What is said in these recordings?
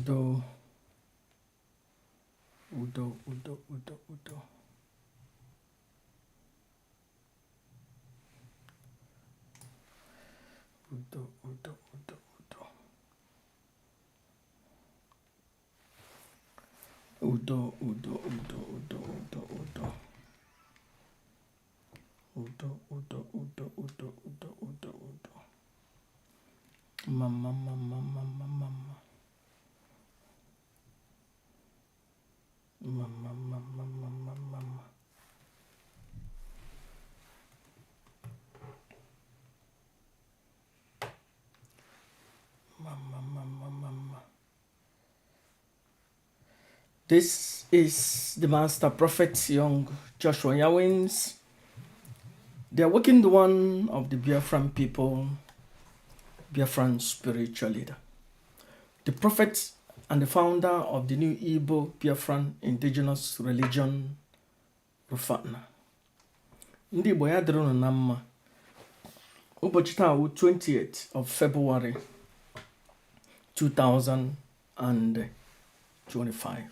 Udo, udo, udo, udo, udo. Udo, udo, udo, udo. Udo, udo, udo, udo, udo, udo. Udo, udo, udo, udo, udo, udo, udo. Mama, mama, mama, mama. Mama, mama, mama, mama. Mama, mama, mama. This is the Master Prophet Young Joshua Yawins, the awakened one of the Biafran people, Biafran spiritual leader, the prophet and the founder of the new Igbo Biafran indigenous religion, Rufana. Ndị Igbo ya dịrị unu na mma. Ụbọchị taa wụ 28 of February 2025.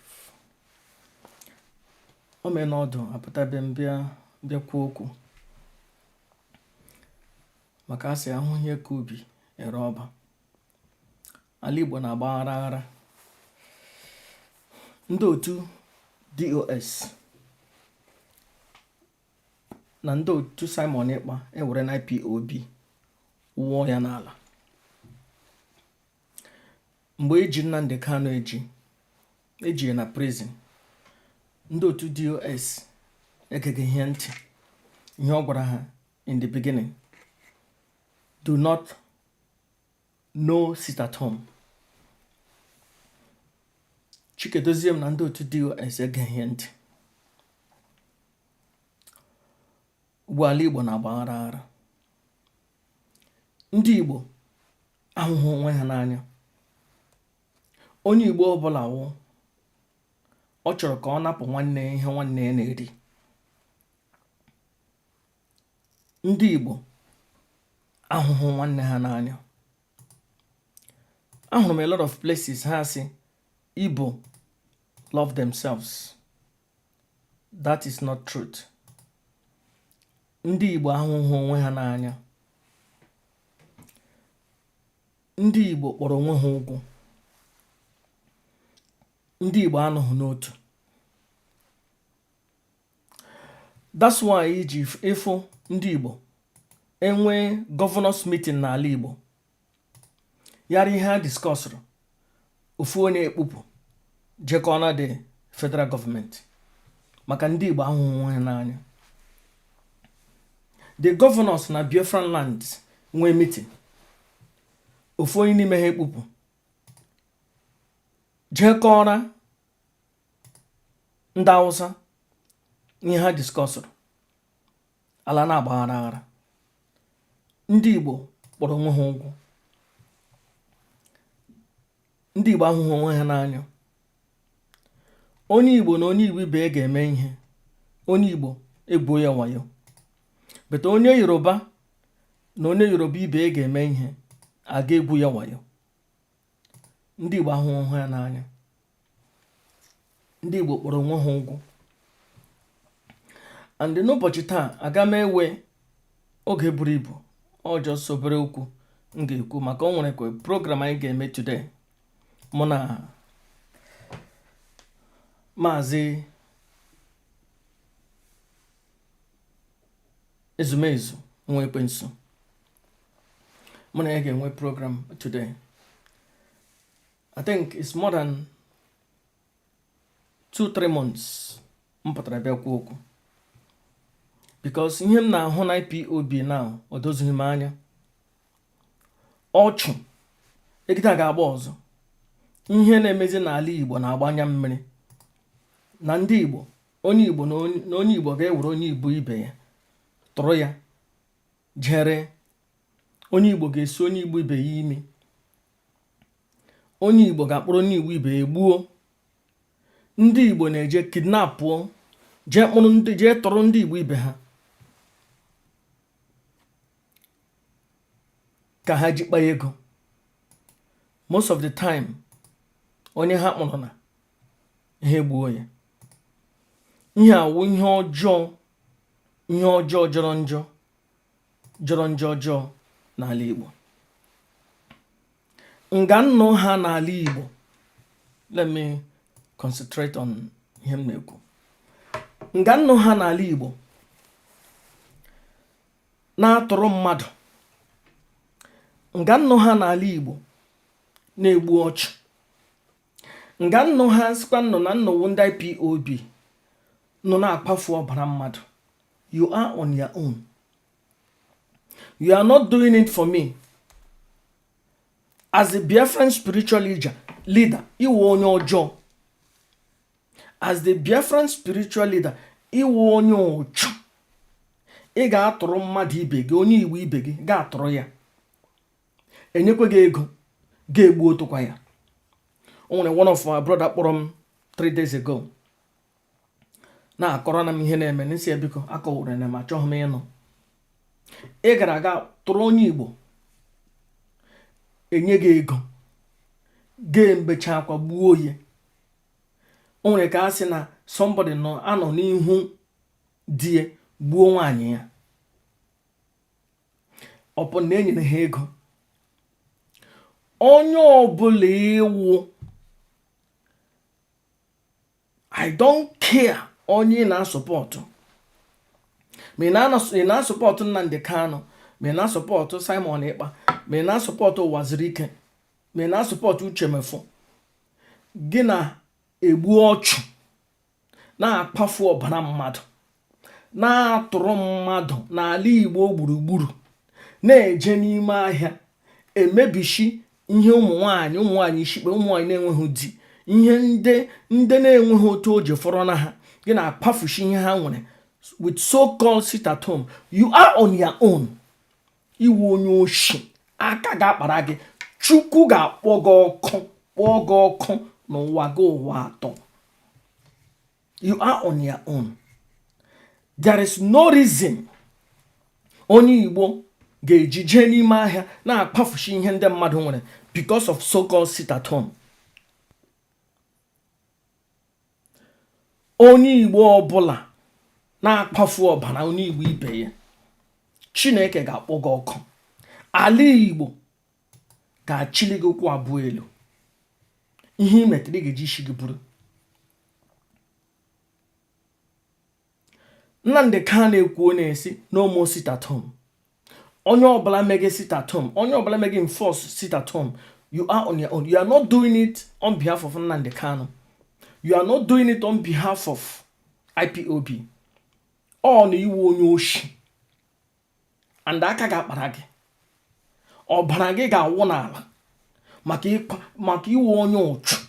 O mee n'ọdụ apụta bịa mbịa bịa kwuo okwu maka asị ahụ ihe ka ubi ere ọba. Ala Igbo na-agba aghara aghara. Ndị otu DOS na ndị otu Simon Ekpa ewere na IPOB wụọ ya n'ala. Mgbe eji Nnamdi Kanu eji ya na prison, ndị otu DOS egeghị ihe ntị ihe ọ gwara ha in the beginning: do not no sit at home. Chika Edoziem na ndị otu DOS egeghị ntị. Ugbu ala Igbo na-agba aghara aghara. Ndị Igbo ahụhụ onwe ha n'anya. Onye Igbo ọbụla wụ ọ chọrọ ka ọ napụ nwanne ya ihe nwanne ya na-eri. Ndị Igbo ahụhụ nwanne ha n'anya. Ahụrụ m a lot of places ha sị Igbo love themselves. That is not truth. Ndị Igbo ahụhụ onwe ha n'anya. Ndị Igbo kpọrọ onwe ha ụgwụ. Ndị Igbo anọghị n'otu. That's why iji ịfụ ndị Igbo enwee governors meeting n'ala Igbo yara ihe a discussụrụ, ofu onye ekpupụ jekọọ na the federal government maka ndị Igbo ahụhụ onwe ha n'anya. The governors na Biafran land nwee meeting, ofu onye n'ime ha ekpupụ jekọọra ndị Hausa ihe ha discussụrụ. Ala na-agba aghara aghara. Ndị Igbo kpọrọ onwe ha ụgwọ. Ndị Igbo ahụhụ onwe ha n'anya. Onye Igbo na onye Igbo ibe ya ga-eme ihe, onye Igbo egwuo ya wayo, but onye Yoruba na onye Yoruba ibe ya ga-eme ihe, aga egwu ya wayo. Ndị Igbo ahụhụ onwe ha n'anya. Ndị Igbo kpọrọ onwe ha ụgwọ. And n'ụbọchị taa aga m ewe oge buru ibu ọ just obere okwu m ga-ekwu maka o nwere program anyị ga-eme today, mụ na Maazị Ezumezu nwa Ekwensu. Mụ na ya ga-enwe program today. I think it's more than 2-3 months m pụtara bịa kwuo okwu because ihe m na-ahụ na IPOB now o dozighị m anya. Ọchụ egide ga-agba ọzọ. Ihe na-emezi n'ala Igbo na-agba anya mmiri na ndị Igbo. Onye Igbo na onye Igbo ga-ewere onye Igbo ibe ya tụrụ ya jere. Onye Igbo ga-esi onye Igbo ibe ya imi. Onye Igbo ga-akpọrọ onye Igbo ibe ya gbuo. Ndị Igbo na-eje kidnapụọ, jee kpụrụ ndị, jee tọrọ ndị Igbo ibe ha ka ha ji kpaa ego. Most of the time Onye ha kpọrọ na ha egbuo ya. Ihe awụ ihe ọjọọ, ihe ọjọọ jọrọ njọ, jọrọ njọ ọjọọ n'ala Igbo. Nga nnụ ha n'ala Igbo, let me concentrate on ihe m na-ekwu. Nga nnụ ha n'ala Igbo na-atụrụ mmadụ, nga nnụ ha n'ala Igbo na-egbu ọchụ, nga nnụ ha sikwa nnụ na nnụwụ ndị IPOB nọ na-akpafu ọbara mmadụ. You are on your own. You are not doing it for me as a Biafran spiritual leader. Iwu onye ọjọọ. As the Biafran spiritual leader, iwu onye ụchụ. Ị ga-atụrụ mmadụ ibe gị, onye Igbo ibe gị, ga-atụrụ ya, enyekwa gị ego, ga-egbu otụkwa ya. O nwere one of my brother kpọrọ m 3 days ago, na-akọrọ na m ihe na-eme n'isi ya. Biko, akọwara na m achọghị m ịnụ. Ị gara aga tụrụ onye Igbo, enye gị ego, ga-emecha akwa gbuo ya. O nwere ka a sị na somebody nọ anọ n'ihu di ya gbuo nwaanyị ya, ọpụ na enyere ha ego. Onye ọbụla iwu, I don't care onye ị na-asupport, ma ị na-asupport Nnamdi Kanu, ma ị na-asupport Simon Ekpa, ma ị na-asupport Ụwazirike, ma ị na-asupport Uche Mefor, gị na-egbu ọchụ, na-akpafu ọbara mmadụ, na-atụrụ mmadụ n'ala Igbo gburugburu, na-eje n'ime ahịa emebishi ihe ụmụ nwanyị, ụmụ nwanyị ishikpe, ụmụ nwanyị na-enweghị di, ihe ndị na-enweghị otu o ji fọrọ na ha, gị na-akpafushi ihe ha nwere with so called sit at home. You are on your own. Iwu onye oshi, aka ga-akpara gị. Chukwu ga-akpọ gị ọkụ, kpọọ gị ọkụ n'ụwa gị ụwa atọ. You are on your own. There is no reason onye Igbo ga-eji jee n'ime ahịa na-akpafushi ihe ndị mmadụ nwere because of so called sit at home. Onye Igbo ọbụla na-akpafu ọbara onye Igbo ibe ya, Chineke ga-akpọ gị ọkụ. Ala Igbo ga-achịli gị ụkwụ abụọ elu. Ihe ị metere, ị ga-eji isi gị buru. Nnamdi Kanu ekwuo na-esi no more sit at home. Onye ọbụla mege sit at home, onye ọbụla mege enforce sit at home, you are on your own. You are not doing it on behalf of Nnamdi Kanu. You are not doing it on behalf of IPOB. Ọ na iwu onye oshi, and aka ga-akpara gị, ọbara gị ga-awụ n'ala maka iwu onye ụchụ.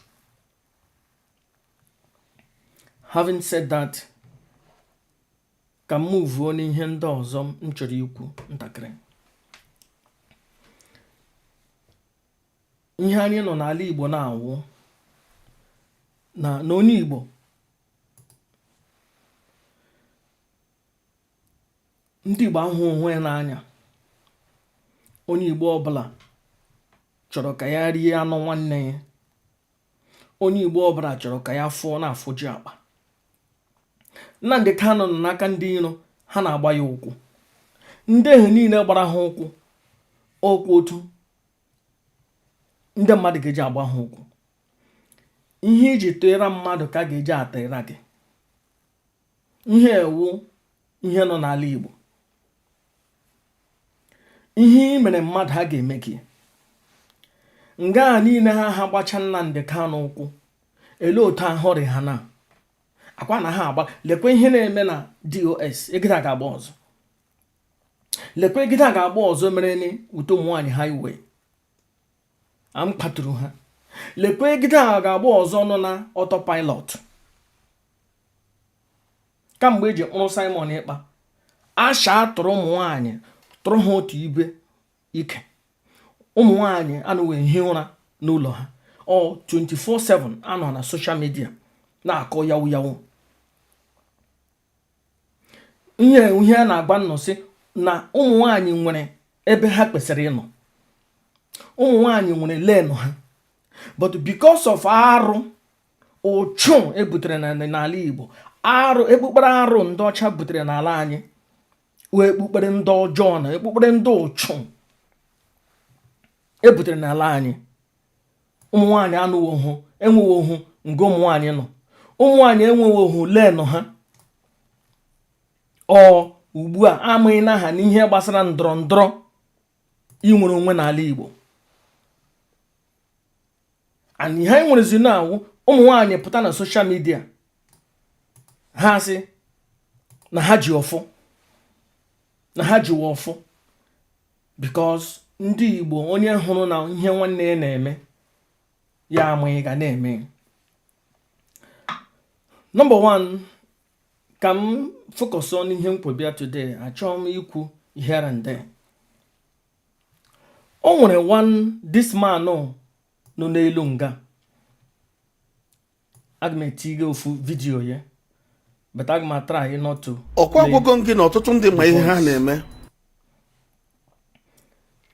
Having said that, ka m muvuo n'ihe ndị ọzọ m chọrọ ikwu ntakịrị. Ihe anyị nọ n'ala Igbo na-awụ na na onye Igbo, ndị Igbo ahụ onwe ya n'anya. Onye Igbo ọbụla chọrọ ka ya rie anụ nwanne ya. Onye Igbo ọbụla chọrọ ka ya fụọ na-afụju akpa. Nnamdi Kanu nọ n'aka ndị iro, ha na-agba ya ụkwụ. Ndị ahụ niile gbara ha ụkwụ okwu, otu ndị mmadụ ga-eji agba ha ụkwụ. Ihe iji tụịra mmadụ ka a ga-eji atụịra gị. Ihe ewu ihe nọ n'ala Igbo, ihe ị mere mmadụ, ha ga-eme gị. Nga a niile ha gbacha Nnamdi Kanu ụkwụ, ele otu ahụ rị ha na akwa na ha agba. Lekwa ihe na-eme na DOS. Egide a ga-agba ọzọ. Lekwa egide a ga-agba ọzọ mere ni wute ụmụ nwaanyị highway am kpatụrụ ha. Lekwa egide a ga-agba ọzọ nọ na autopilot kamgbe eji mkpụrụ Simon Ekpa asha tụrụ ụmụ nwaanyị, tụrụ ha otu ibe ike. Ụmụ nwaanyị anụghị ehi ụra n'ụlọ ha, ọ 24/7 anọ na social media na-akọ yawu yawu. Ihe ihe a na-agba nnọ sị na ụmụ nwaanyị nwere ebe ha kwesịrị ịnọ, ụmụ nwaanyị nwere lane ha. But because of arụ ụchụ ebutere n'ala Igbo, arụ ekpukpere, arụ ndị ọcha butere n'ala anyị, wee ekpukpere ndị ọjọọ na ekpukpere ndị ụchụ ebutere n'ala anyị, ụmụ nwaanyị anụwo hụ, enwewo hụ nga ụmụ nwaanyị nọ, ụmụ nwaanyị enwewo hụ lenụ ha. Ọ ugbu a amaghị na ha n'ihe gbasara ndọrọ ndọrọ inwere onwe n'ala Igbo. And ihe anyị nwerezi na-awụ ụmụ nwaanyị pụta na social media, ha sị na ha ji ọfọ, na ha jiwa ọfọ, because ndị Igbo, onye hụrụ na ihe nwanne ya na-eme ya amaghị ga na-eme. Number one, ka m focus on ihe m kwebịa today. Achọghị m ikwu here and there. O nwere one this man nọ n'elu nga, aga m etinye ofu video ya, but aga m try not to Ọkwa agwago m gị na ọtụtụ ndị ma ihe ha na-eme.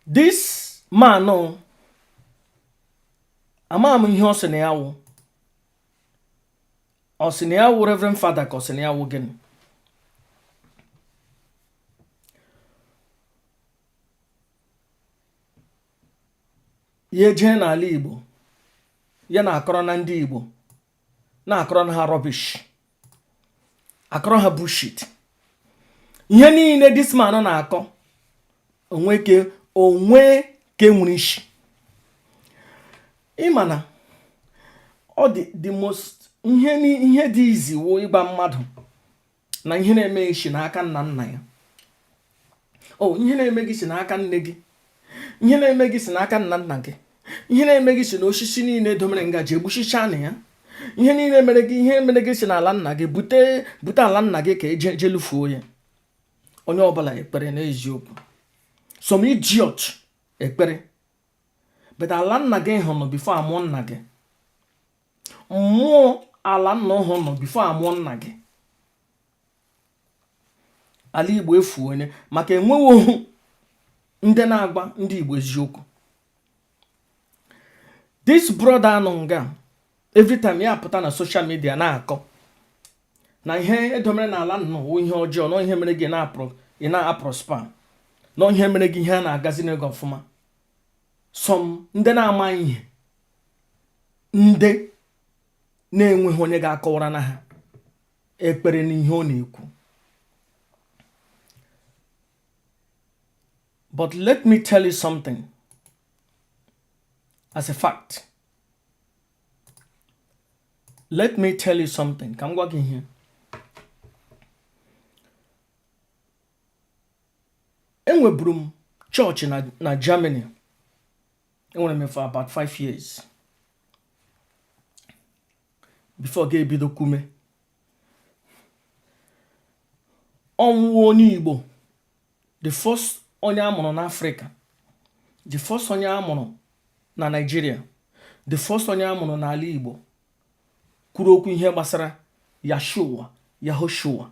This man, ama m ihe ọ sị na ya wụ. Ọ sị na ya wụ Reverend Father, ka ọ sị na ya wụ gịnị? Ya ejee n'ala Igbo, ya na-akọrọ na ndị Igbo, na-akọrọ na ha rubbish, akọrọ ha bullshit. Ihe niile this man na-akọ, onwe ke onwe ke nwere isi. Ịma na ọ dị the most ihe dị izi wụ ịgba mmadụ na ihe na-eme isi n'aka nna nna ya, o ihe na-eme gị si n'aka nne gị, ihe na-eme gị si n'aka nna nna gị, ihe na-eme gị si na osisi niile domere ngaji egbuchicha na ya, ihe niile mere gị, ihe mere gị si n'ala nna gị. Bute bute ala nna gị ka eje jelufuo ya. Onye ọbụla ekpere n'eziokwu, some idiot ekpere, but ala nna gị hụrụ before amụọ nna gị, mmụọ ala nna ọhụrụ before amụọ nna gị. Ala Igbo efu onye maka enweghị ndị na-agba ndị Igbo eziokwu. This brother anọ nga, every time ya pụta na social media na-akọ na ihe edomere n'ala nna wụ ihe ọjọọ, na ihe mere gị ị na-aprosper, na ihe mere gị ihe a na-agazi n'ego ọfụma. Some ndị na-amaghị ihe, ndị na-enweghị onye ga-akọwara na ha ekpere n'ihe ọ na-ekwu. But let me tell you something as a fact. Let me tell you something. Ka m gwa gị ihe. Enweburu m chọọchị na Germany. Enwere m for about 5 years before ga-ebido kwume ọnwụ onye Igbo, the first onye amụrụ n'Africa, the first onye amụrụ na Nigeria, the first onye amụrụ n'ala Igbo kwuru okwu ihe gbasara Yeshua, Yahoshua.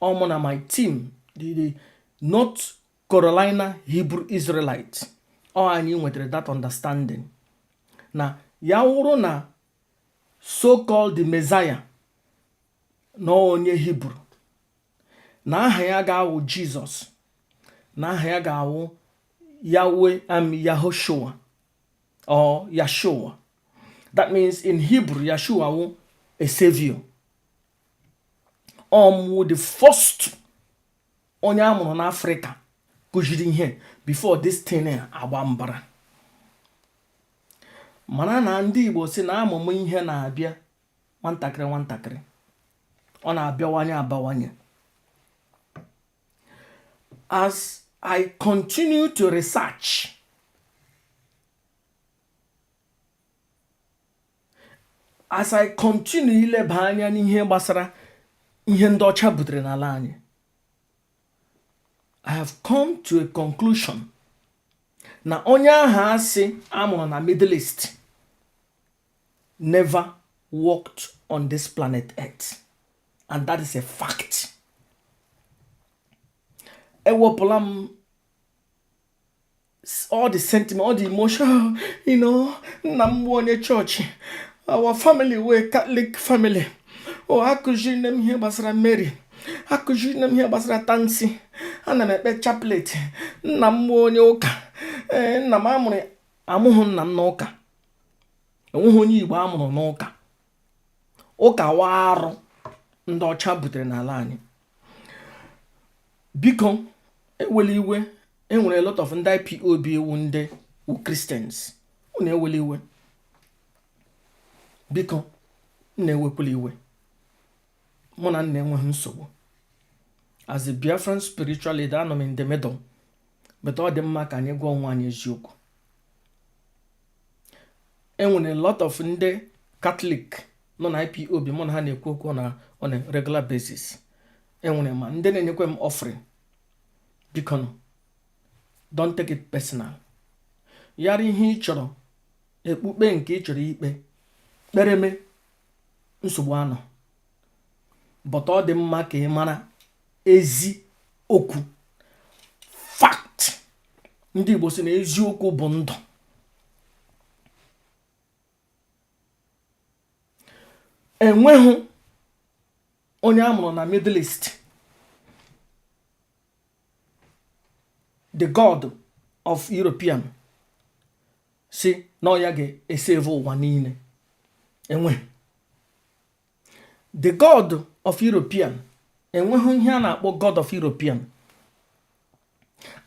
Ọmụ na my team, the North Carolina Hebrew Israelite, ọ anyị nwetara that understanding na ya wụrụ na so-called the Messiah na onye Hebrew, na aha ya ga-awụ Jizọs, na aha ya ga-awụ Yahweh am Yahoshua or Yeshua. That means in Hebrew, Yeshua wụ a savior. Ọmụ the first onye a mụrụ n'Africa kụziri ihe before this thing agba mbara. Mana na ndị Igbo si na amụmụ ihe na-abịa nwatakịrị nwatakịrị, ọ na-abịawanye abawanye. As I continue to research, as I continue ileba anya n'ihe gbasara ihe ndị ọcha butere n'ala anyị, I have come to a conclusion na onye ahụ asị amụrụ na Middle East never walked on this planet Earth, and that is a fact. Ewepụla m All the sentiment, all the emotion. Nna m bụ onye chọọchị, our family wee Catholic family. O akụziri nne m ihe gbasara Mary, akụziri nne m ihe gbasara tansi, ana m ekpe chaplet. Nna m bụ onye ụka. Ee, nna m amụrụ, amụghị nna m n'ụka. Enweghị onye Igbo amụrụ n'ụka. Ụka wa arụ ndị ọcha butere n'ala anyị. Biko ewela iwe. Enwere a lot of ndị IPOB ewu ndị wu Christians. Unu ewela iwe, biko. Nna, ewekwala iwe. Mụ na nna enweghị nsogbu. As a Biafran spiritual leader, anọ m in the middle, but ọ dị mma ka anyị gwa onwe anyị eziokwu. Enwere a lot of ndị Catholic nọ na IPOB mụ na ha na-ekwu okwu na on a regular basis. Enwere ma ndị na-enyekwa m offering. Biko nụ, don't take it personal. Yara ihe ị chọrọ, ekpukpe nke ị chọrọ ikpe kpereme, nsogbu anọ, but ọ dị mma ka ị mara ezi okwu, fact. Ndị Igbo sị na eziokwu bụ ndụ. Enweghị onye a mụrụ na Middle East, the god of European, si na ọ ya ga-esave ụwa niile. Enweghị the god of European. Enweghị ihe a na-akpọ god of European.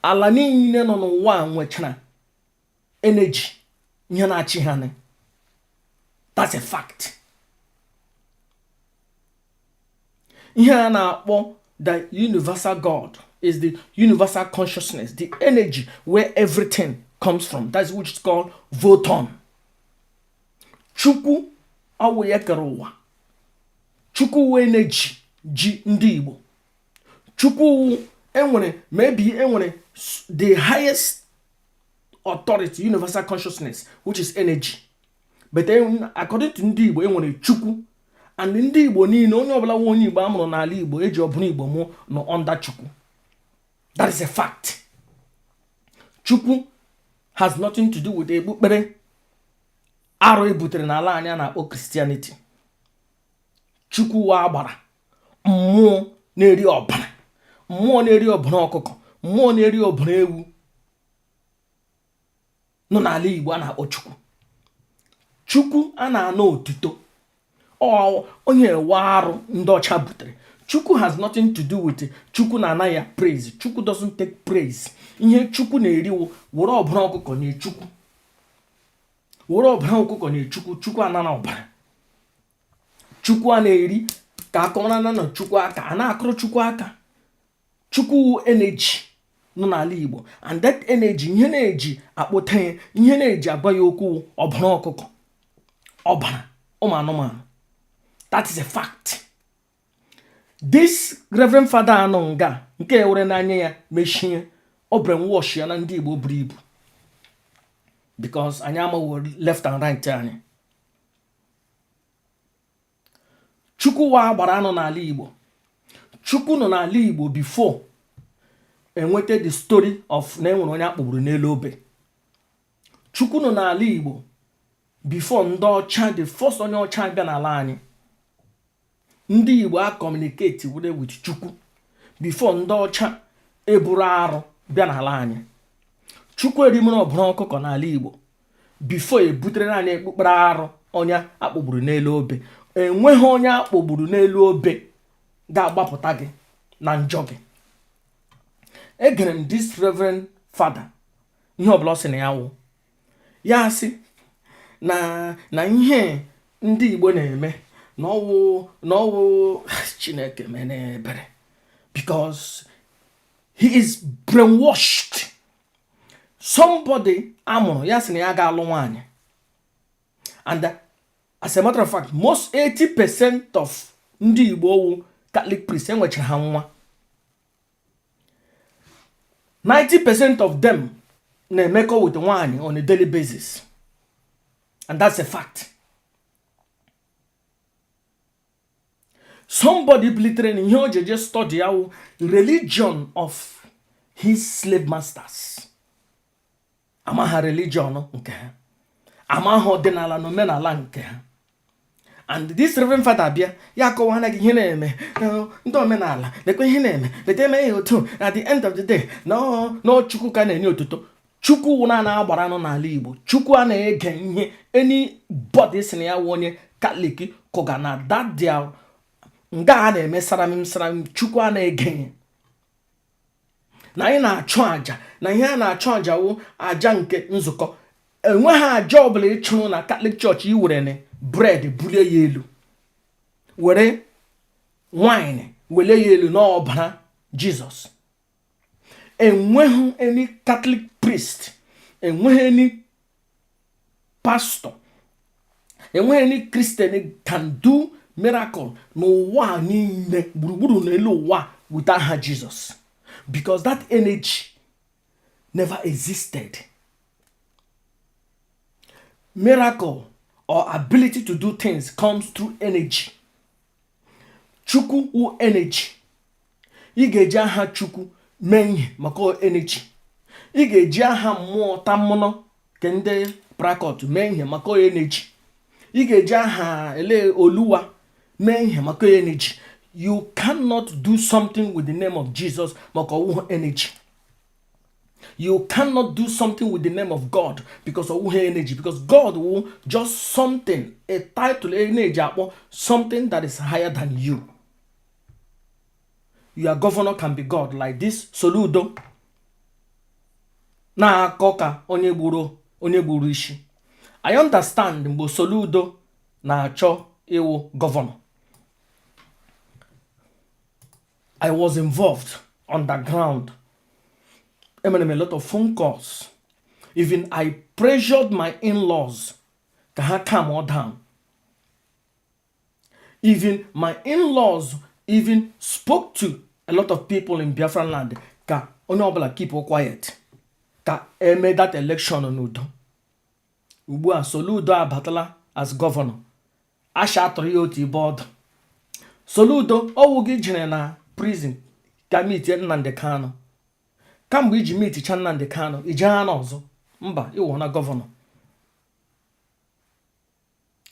Ala niile nọ n'ụwa nwechara energy, ihe na-achị ha. That's a fact. Ihe a na-akpọ the universal god is the universal consciousness, the energy where everything comes from. That's which is called Voton. Chukwu ọwụ ya kere ụwa. Chukwu wụ energy ji ndị Igbo. Chukwu enwere, maybe enwere the highest authority, universal consciousness, which is energy, but according to ndị Igbo, enwere Chukwu. And ndị Igbo niile, onye ọbụla nwe onye Igbo amụrụ n'ala Igbo, eji ọbụla Igbo mụ nọ under Chukwu. That is a fact. Chukwu has nothing to do with ekpukpere arụ ebutere n'ala anyị a na-akpọ Christianity. Chukwu wa agbara mmụọ na-eri ọbara, mmụọ na-eri ọbara ọkụkọ, mmụọ na-eri ọbara ewu nọ n'ala Igbo a na-akpọ Chukwu. Chukwu a na-ana otuto onye ewe arụ ndị ọcha butere. Chukwu has nothing to do with Chukwu na-ana ya praise. Chukwu doesn't take praise. Ihe Chukwu na-eriwo, were ọbara ọkụkọ nye Chukwu, were ọbara ọkụkọ nye Chukwu. Chukwu anara ọbara. Chukwu a na-eri ka akọrọ na Chukwu aka a na-akụrụ Chukwu aka. Chukwu energy nọ n'ala Igbo, and that energy, ihe na-eji akpụta ya, ihe na-eji agwa ya okwu, ọbara ọkụkọ, ọbara ụmụ anụmanụ. That is a fact. This Reverend Father anọ nga nke were n'anya ya mechie ọ brainwash ya na ndị Igbo buru ibu, because anyị amaghị left and right anyị. Chukwu wa agbara anọ n'ala Igbo. Chukwu nọ n'ala Igbo before enweta the story of na enwere onye akpọgburu n'elu obe. Chukwu nọ n'ala Igbo before ndị ọcha, the first onye ọcha bịa n'ala anyị. Ndị Igbo a communicate were with Chukwu before ndị ọcha eburu arụ bịa n'ala anyị. Chukwu erimere ọbara ọkụkọ n'ala Igbo before ebutere anyị ekpukpere arụ onye akpọgburu n'elu obe. Enweghị onye akpọgburu n'elu obe ga-agbapụta gị na njọ gị. Egere m this Reverend Father, ihe ọbụla ọ sị na ya wụ, ya sị na ihe ndị Igbo na-eme na ọwụ Chineke mere ebere, because he is brainwashed. Somebody amụrụ ya sị na ya ga-alụ nwaanyị. And as a matter of fact, most 80% of ndị Igbo owu Catholic priest enwechara ha nwa. 90% of them na-emekọ with nwaanyị on a daily basis, and that's a fact. Somebody bilitere na ihe o ji eje study ya wụ religion of his slave masters. Amaha religion nke ha, amaha ọdịnala na omenala nke ha. And this Reverend Father abịa, ya akọwana gị ihe na-eme ndị omenala, lekwe ihe na-eme, leta eme ya otu. At the end of the day, na Chukwu ka na-enye otuto. Chukwu na na-agbara nọ n'ala Igbo. Chukwu a na-ege ihe anybody si na ya wụ onye Katọlik kụga na that their nga a na-eme saramim saramim. Chukwu a na-ege ihe na anyị na-achụ àjà, na ihe a na-achụ àjà wụ àjà nke nzukọ. Enweghị àjà ọbụla ịchụrụ na Catholic Church iwere na bread bulie ya elu, were wine welie ya elu n'ọbara Jizọs. Enweghị any Catholic priest, enweghị any pastor, enweghị any Christian can do miracle n'ụwa niile gburugburu n'elu ụwa with aha Jizọs, because that energy never existed. Miracle or ability to do things comes through energy. Chukwu wụ energy. Ị ga-eji aha Chukwu mee ihe maka energy. Ị ga-eji aha mmụọ tammụnọ nke ndị prakọt mee ihe maka energy. Ị ga-eji aha ele oluwa mee ihe maka energy. You cannot do something with the name of Jesus maka ọwụhụ energy. You cannot do something with the name of God because ọwụhụ energy, because God will just something, a title energy akpọ something that is higher than you. Your governor can be God, like this Soludo na-akọ ka onye gburu onye gburu isi. I understand, mgbe Soludo na-achọ ịwụ gọvanọ, I was involved underground. Emere m a lot of phone calls. Even I pressured my in-laws ka ha calm down. Even my in-laws even spoke to a lot of people in Biafran land ka onye ọbụla keep quiet, ka eme that election n'udo. Ugbu a Soludo abatala as gọvanọ, asha atụrụ ya otu ibe ọdụ. Soludo, ọwụ gị jere na prison ka meetie Nnamdi Kanu. Kamgbe iji meeticha Nnamdi Kanu, ije ha na ọzọ mba ịwụ na gọvanọ.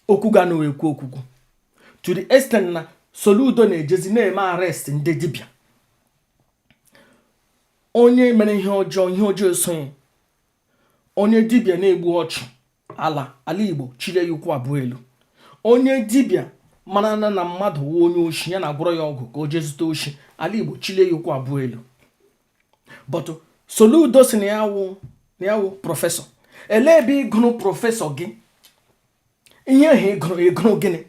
Okwu ga na ekwu okwukwu to the extent na Soludo na-ejezi na-eme arrest ndị dibịa. Onye mere ihe ọjọọ, ihe ọjọọ esonye. Onye dibịa na-egbu ọchụ ala ala Igbo chilie ya ụkwụ abụọ elu. Onye dibịa mara na mmadụ wụ onye oshi, ya na-agwọrọ ya ọgwụ ka o jee zụta oshi, ala Igbo chilie ya ụkwụ abụọ elu. But Soludo si na ya wụ professor. Elee ebe ị gụrụ professor gị? Ihe ahụ ị gụrụ, ị gụrụ gịnị?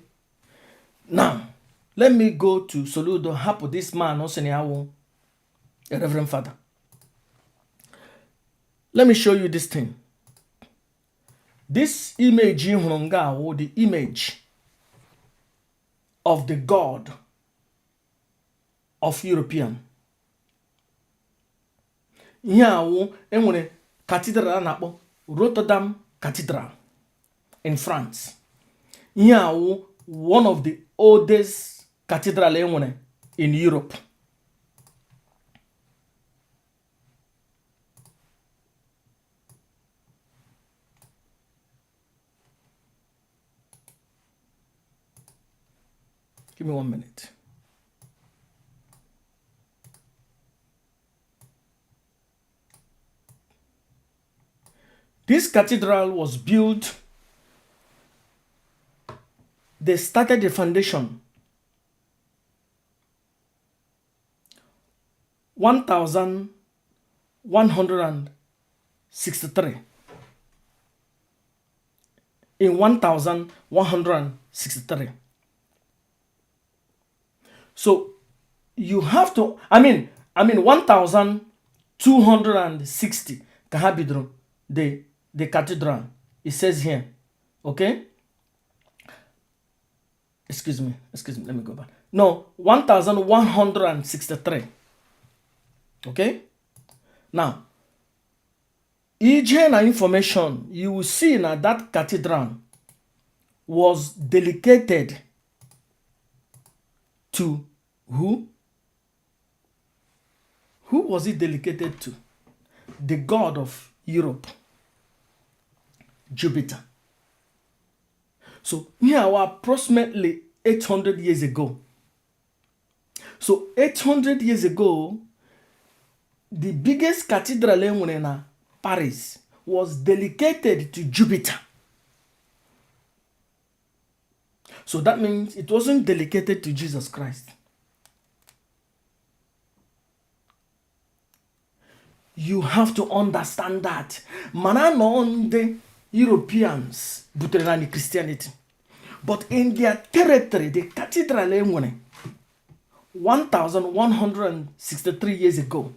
Now let me go to Soludo. Hapụ this man sị na ya wụ a reverend father. Let me show you this thing. This image ị hụrụ nga awụ the image of the god of European. Ihe awụ enwere cathedral a na-akpọ Rotterdam Cathedral in France. Ihe awụ one of the oldest cathedral enwere in Europe. Give me one minute. This cathedral was built, they started the foundation 1163, in 1163. So you have to, I mean 1260 ka ha bidoro the cathedral. It says here, okay? Excuse me, excuse me, let me go back. No, 1163. Okay? Now, ije na information, you will see na that cathedral was dedicated to who? Who was it dedicated to? The god of Europe. Jupiter. So here were approximately 800 years ago. So 800 years ago, the biggest cathedral e nwere na Paris was dedicated to Jupiter. So that means it wasn't dedicated to Jesus Christ. You have to understand that. Mana nọ ndị Europeans butere naanị Christianity. But in their territory, the cathedral e nwere 1163 years ago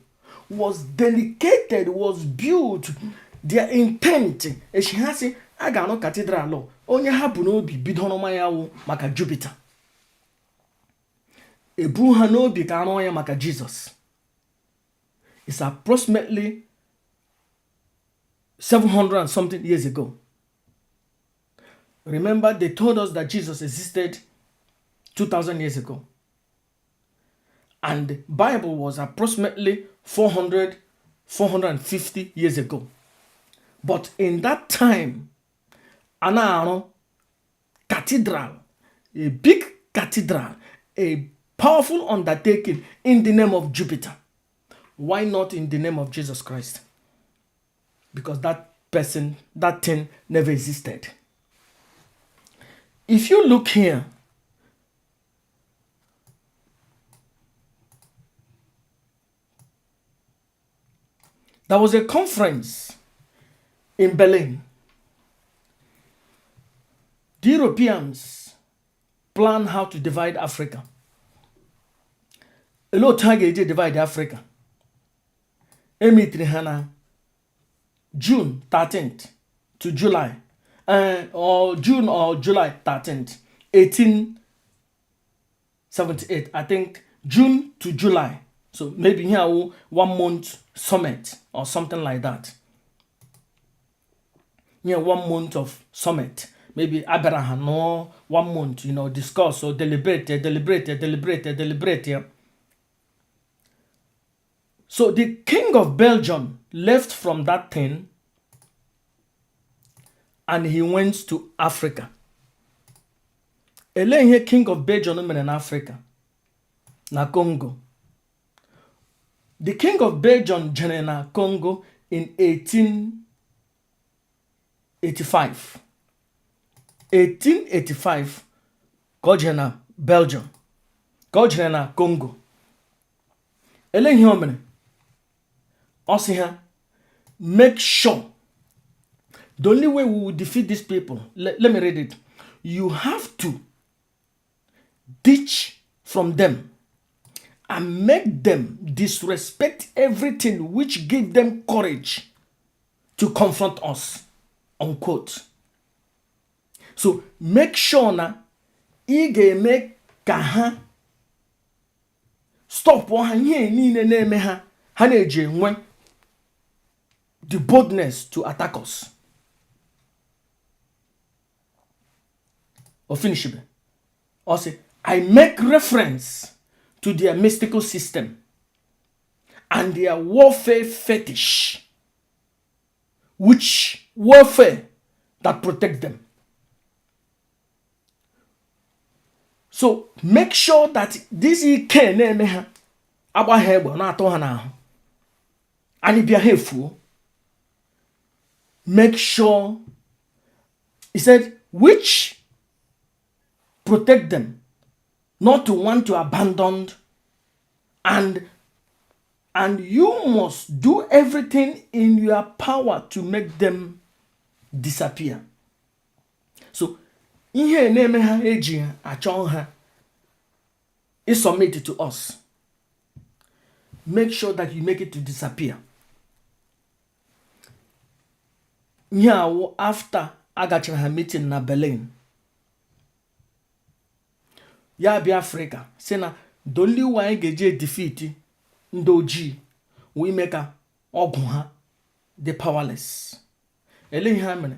was dedicated, was built. Their intent, echi ha sị a ga-arụ cathedral, onye ha bu n'obi bido ọrụma ya wụ maka Jupiter. Ebu ha n'obi ka arụọ ya maka Jesus. It's approximately 700 and something years ago. Remember, they told us that Jesus existed 2000 years ago, and the Bible was approximately 400 450 years ago. But in that time, a na-arụ cathedral, a big cathedral, a powerful undertaking in the name of Jupiter. Why not in the name of Jesus Christ? Because that person, that thing never existed. If you look here, there was a conference in Berlin. The Europeans plan how to divide Africa. Ele otu ha ga-eji divide Africa? Emitiri ha na June 13th to July, or June or July 13th, 1878. I think June to July. So maybe here 1 month summit or something like that. Yeah, 1 month of summit. Maybe abịara ha nọọ 1 month, discuss or deliberate, deliberate, deliberate, deliberate. Yeah. So the king of Belgium left from that thing and he went to Africa. Ele ihe king of Belgium mere na Africa? Na Congo. The king of Belgium jere na Congo in 1885. 1885 ka ọ jere na Belgium, ka ọ jere na Congo. Ele ihe o mere? Ọ sị ha, make sure the only way we will defeat these people, let me read it. You have to ditch from them and make them disrespect everything which give them courage to confront us, unquote. So make sure na ị ga-eme ka ha stop ha ihe niile na-eme ha ha na-eji enwe the boldness to attack us. O finishibe, ọ sị, I make reference to their mystical system and their warfare fetish, which warfare that protect them. So make sure that this ike na-eme ha agba ha egbe na-atụ ha n'ahụ, anyị bịa ha efuo. Make sure, he said, which protect them not to want to abandon, and you must do everything in your power to make them disappear. So ihe na-eme ha eji achọ ha is submit to us, make sure that you make it to disappear. Ihe awụ after agachara ha meeting na Berlin, ya bịa Afrịka si na the only way anyị ga-eji defeat ndị ojii wụ ime ka ọgwụ ha dị powerless. Ele ihe ha mere?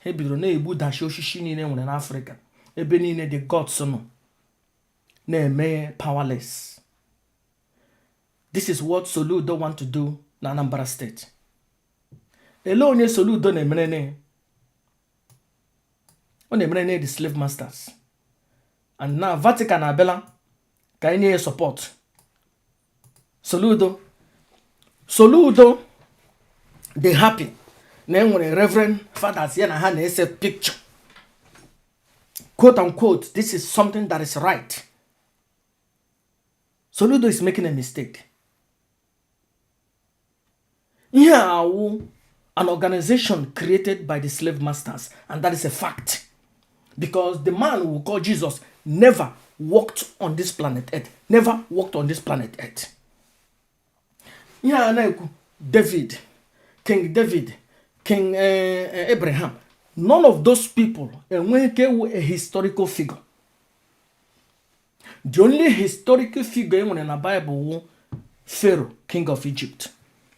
Ha bidoro na-egbudachi osisi niile nwere n'Afrịka, ebe niile the gods nọ na-eme powerless. This is what Soludo want to do na Anambra State. Ele onye Soludo na-emere ne? Ọ na-emere na the slave masters, and now Vatican abịala ka anyị nye ya support. Soludo, Soludo dị happy na enwere reverend fathers ya na ha na-ese picture, quote unquote, this is something that is right. Soludo is making a mistake. Ihe a awụ an organization created by the slave masters, and that is a fact, because the man we call Jesus never walked on this planet Earth, never walked on this planet Earth. Ihe a na-ekwu, David, King David, King Abraham, none of those people enweghị ike ewu a historical figure. The only historical figure e nwere na Bible wụ Pharaoh, king of Egypt,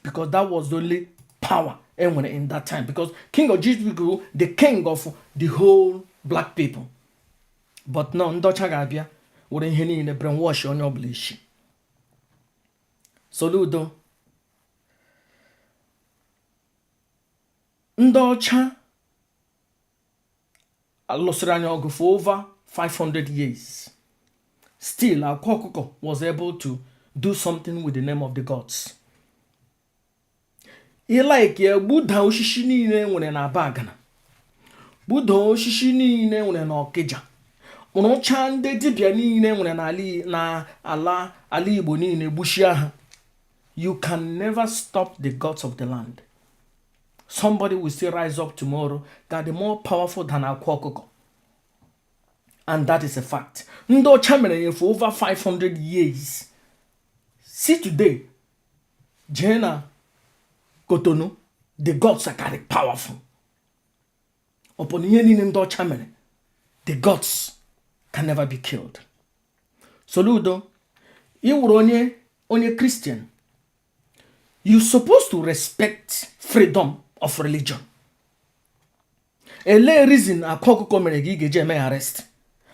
because that was the only power e nwere in that time, because king of Egypt wụ the king of the whole black people. But no, ndị ọcha ga-abịa were ihe niile brainwash onye ọbụla isi. Soludo, ndị ọcha lụsịrị anyị ọgụ for over 500 years. Still Akwa Ọkụkọ was able to do something with the name of the gods. Ịlike ya, gbuda osisi niile nwere na Abagana, gbuda osisi niile nwere na Ọkịja, rụchaa ndị dibịa niile nwere na ala ala Igbo niile, gbuchie ha, you can never stop the gods of the land. Somebody will still rise up tomorrow that the more powerful than Akwa Ọkụkọ, and that is a fact. Ndị ọcha mere ya for over 500 years. See today, jee na Cotonou, the gods are very powerful. Upon ihe niile ndị ọcha mere, the gods can never be killed. Soludo, ị wụrụ onye Christian, you supposed to respect freedom of religion. Elee reason Akwa Ọkụkọ mere gị ị ga-eji eme ya arrest?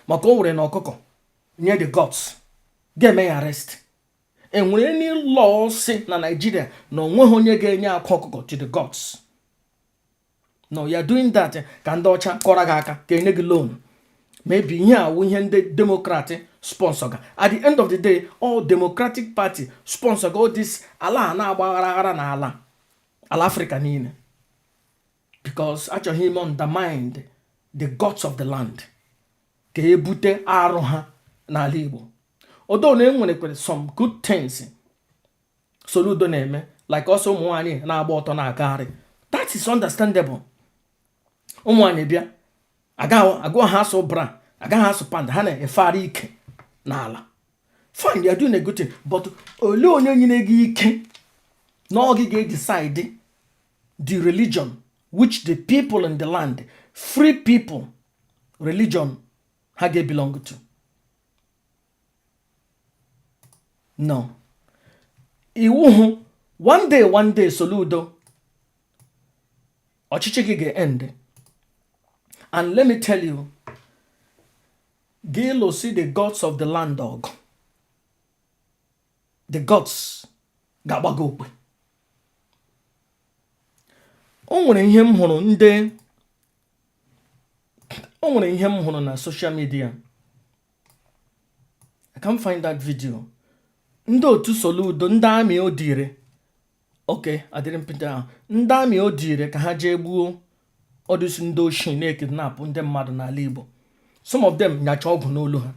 Maka o were na ọkụkọ nye the gods, ga-eme ya arrest? Enwere any law si na Nigeria na onweghị onye ga-enye akwa ọkụkọ to the gods? No, you are doing that ka ndị ọcha kọrọ gị aka ka enye gị loan. Maybe ihe awụ ihe ndị Democrat sponsor ga. At the end of the day, all Democratic Party sponsor ga all this ala a na-agba aghara aghara na ala Afrịka niile, because achọghị ime undermine the gods of the land ka ebute arụ ha n'ala Igbo. Although na enwere some good things Soludo na-eme, like ọsọ ụmụ nwaanyị na-agba ọtọ na-agagharị, that is understandable. Ụmụ nwaanyị bịa agụ ha asụ bra, agaghị asụ pant, ha na-efegharị ike n'ala. Fine, they are doing a good thing, but olee onye nyere gị ike na ọ gị ga-decide the religion which the people in the land, free people, religion ha ga-belong to? No, iwu hụ one day, one day, Soludo, ọchịchị gị ga-end. And let me tell you, gị lụsị the gods of the land ọgụ, the gods ga-agba gị okpe. O nwere ihe m hụrụ ndị o nwere ihe m hụrụ na social media. I can't find that video. Ndị otu Soludo, ndị amị o dire, okay, adịrị mpịta ahụ, ndị amị o dire ka ha jee gbuo ọdụsi ndị oshi na-ekidnap ndị mmadụ n'ala Igbo. Some of them nyacha ọgwụ n'olu ha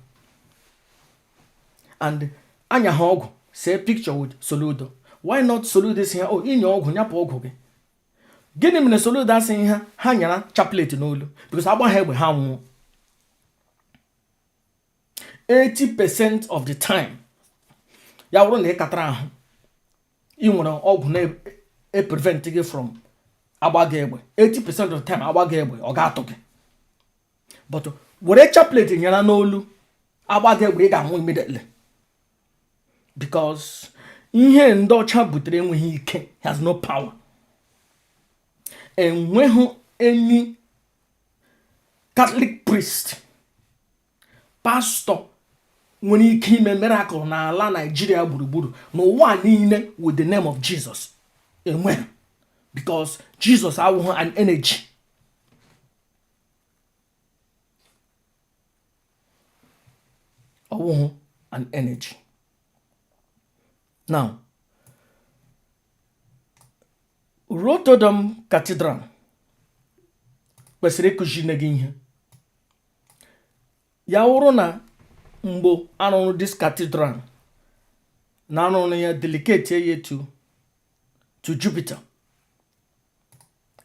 and anya ha ọgwụ, see picture with Soludo. Why not Soludo si ha, o inye ọgwụ, nyapụ ọgwụ gị? Gịnị mere Soludo asịghị ha ha nyara chaplet n'olu? Because agba ha egbe, ha nwụọ. 80% of the time, ya bụrụ na ị katara ahụ, ị nwere ọgwụ na-eprevent gị from agba gị egbe, 80% of the time agba gị egbe, ọ ga-atụ gị. But were chaplet nyara n'olu, agba gị egbe, ị ga-anwụ immediately, because ihe ndị ọcha butere enweghị ike, has no power. Enweghị any Catholic priest, pastor nwere ike ime miracle n'ala Naijiria gburugburu n'ụwa niile with the name of Jesus. Enweghị, because Jesus awụghị an energy. Ọwụhụ an energy. Now, Rotterdam Cathedral kwesịrị ịkụziri gị ihe. Ya wụrụ na mgbe arụrụ this cathedral, na arụrụ ya dedicate ya to Jupiter,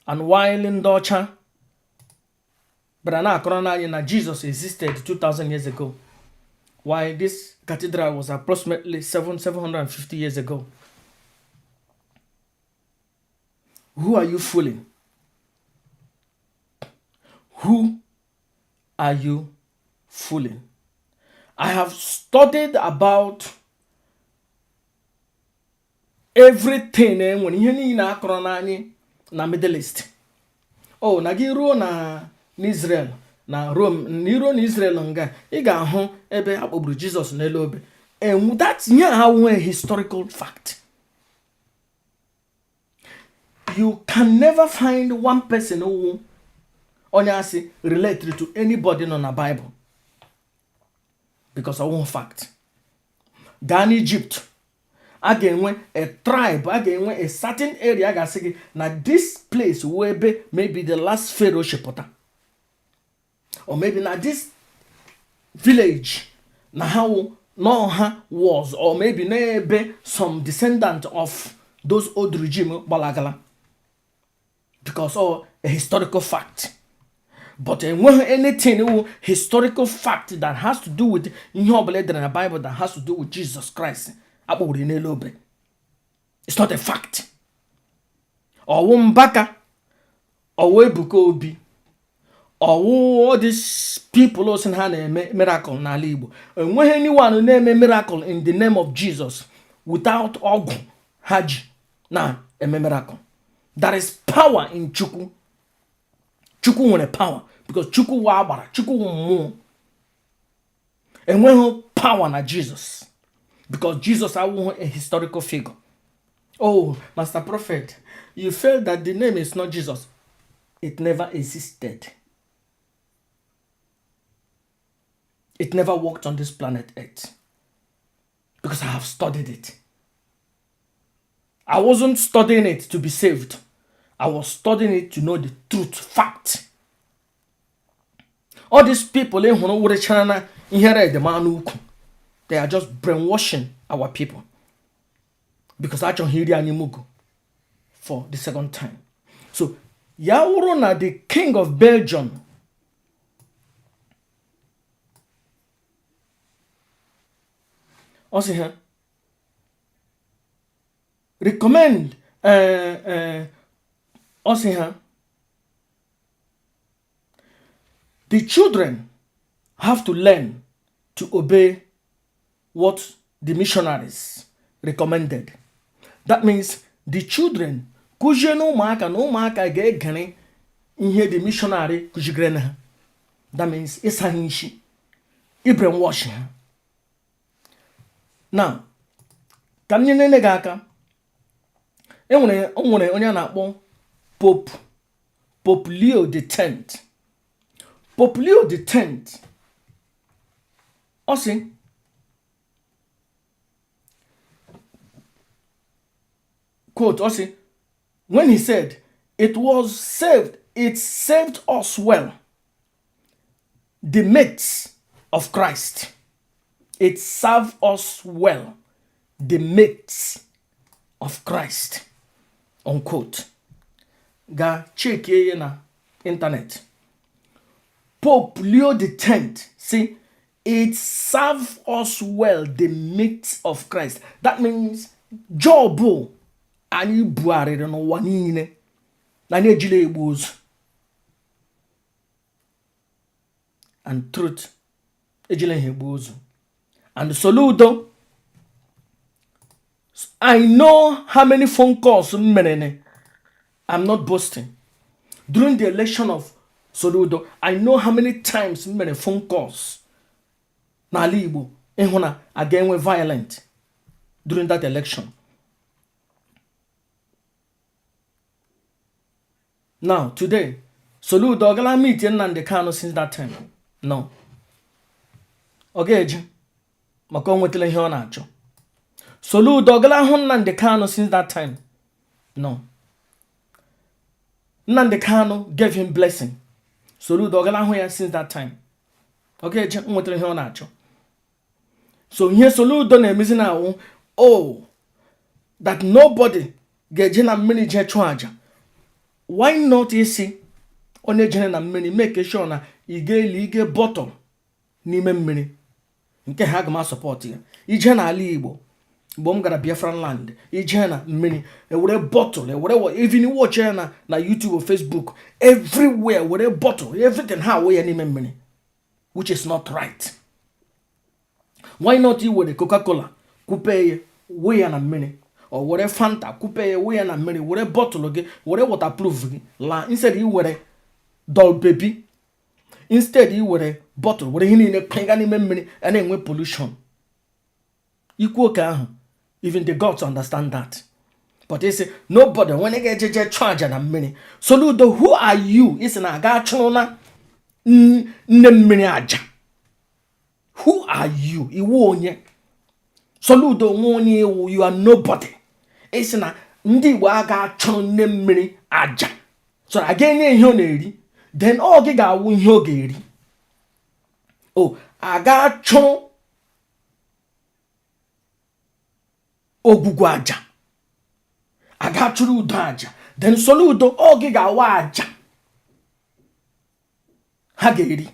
and while ndị ọcha bịara na-akọrọ anyị na Jesus existed 2000 years ago, while this cathedral was approximately 7 750 years ago, who are you fooling? Who are you fooling? I have studied about everything. Enwere ihe niile akọrọ n'anyị na Middle East. Oh, na gị ruo na n'Israel, na Rome, na iruo na Israel, nga ị ga-ahụ ebe a kpọgburu Jizọs n'elu obe. And that ihe ha nwee historical fact. You can never find one person who onye asị related to anybody nọ na Bible, because ọ fact. Gaa n'Egypt, a ga-enwe a tribe, a ga-enwe a certain area, a ga-asị gị na this place wee ebe maybe the last pharaoh shipụta, or maybe na this village na ha wụ n'ọha was, or maybe n'ebe some descendant of those old regime gbalagala, because all a historical fact. But enweghị anything wụ historical fact that has to do with ihe ọbụla edere na Bible that has to do with Jesus Christ akpọgburu n'elu obe. It's not a fact. Ọwụ Mbaka, ọwụ Ebuka Obi, ọwụ all these people sị na ha na-eme miracle n'ala Igbo, enweghị anyone na-eme miracle in the name of Jesus without ọgwụ ha ji na-eme miracle. There is power in Chukwu. Chukwu nwere power because Chukwu wụ agbara, Chukwu wụ mmụọ. Enweghị power na Jesus because Jesus awụghị a historical figure. Oh, Master Prophet, you feel that the name is not Jesus. It never existed. It never worked on this planet Earth, because I have studied it. I wasn't studying it to be saved. I was studying it to know the truth, fact. All these people ị hụrụ werechara na ihe red ma n'ukwu, they are just brainwashing our people because achọghị iri anyị mugu for the second time. So ya wụrụ na the king of Belgium ọ sị ha recommend, ọ sị ha the children have to learn to obey what the missionaries recommended. That means the children, kụzie na ụmụaka na ụmụaka ga-egere ihe the missionary kụzigere na ha. That means ịsa ha isi, brainwash ha. Now, ka m nyere gị aka, enwere o nwere onye a na-akpọ Pope Leo the 10th. Pope Leo the 10th, ọ sị quote, ọ sị when he said it was saved, it saved us well, the mates of Christ. It served us well, the mates of Christ, unquote. Gaa chekie ya na internet. Pope Leo the 10th say it served us well, the mates of Christ. That means job anyị bugharịrị n'ụwa niile na anyị ejila egbu ozu and truth, ejila ihe egbu ozu and Soludo. I know how many phone calls m mere. I'm not boasting. During the election of Soludo, I know how many times m mere phone calls n'ala Igbo ịhụ na a ga-enwe violent during that election. Now, today, Soludo ọ gala meet Nnamdi Kanu since that time? No. Ọ ga-eje. Maka o nwetala ihe ọ na-achọ. Soludo ọ gala hụ Nnamdi Kanu since that time? No. Nnamdi Kanu gave him blessing. Soludo ọ gala hụ ya since that time? Ọ ga-eje nwetara ihe ọ na-achọ. So ihe Soludo na-emezi na awụ, oh, that nobody ga-eje na mmiri jee chụọ aja. Why not isi onye jere na mmiri, make sure na ị ga-eli ige bottle n'ime mmiri nke ha? Aga m asupport ya. Ije n'ala Igbo, mgbe m gara Biafran land, ije na mmiri, ewere bottle, ewere, even watch ya na YouTube or Facebook, everywhere were bottle, everything ha awụ ya n'ime mmiri, which is not right. Why not iwere Coca-Cola, kwupe ya, wụ ya na mmiri, or were Fanta, kwupe ya, wụ ya na mmiri, were bottle gị, were waterproof gị laa, instead iwere doll baby, instead iwere bottle, were ihe niile kwenga n'ime mmiri, a na-enwe pollution? Ikwu oke ahụ, even the gods understand that. But isi nobody onye ga-ejeje chụọ aja na mmiri. Soludo, who are you? Isi na aga achụrụ na nne mmiri aja. Who are you? Iwu onye Soludo nwe onye iwu, you are nobody. Isi na ndị Igbo aga achụrụ nne mmiri aja, so a ga-enye ihe ọ na-eri, then ọ gị ga-awụ ihe ọ ga-eri. O aga achụrụ ogwugwu aja, aga achụrụ udo aja, then Soludo, ọ gị ga-awa aja ha ga-eri.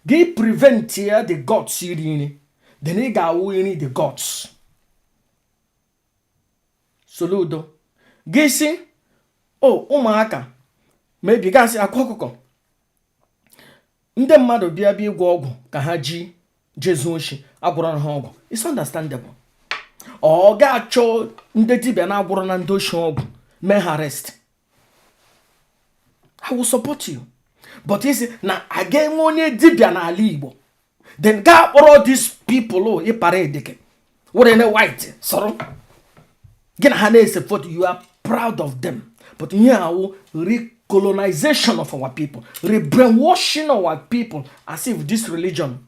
Gị prevent ya the gods iri nri, then ị ga-awụ nri the gods. Soludo, gị si o ụmụaka mebi gasị akwa ọkụkọ, ndị mmadụ bịa bịa ịgwọ ọgwụ ka ha ji jezuo oshi, agwọrọ ha ọgwụ. It's understandable. Ọ ga-achọ ndị dibịa na-agwọrọ na ndị oshi ọgwụ, mee ha arrest. I will support you. But isi na a ga-enwe onye dibịa n'ala Igbo, then gaa kpọrọ these people ịpara edike were na white sọrọ gị na ha na-ese photo. You are proud of them. But ihe awụ recolonization of our people, rebrainwashing our people as if this religion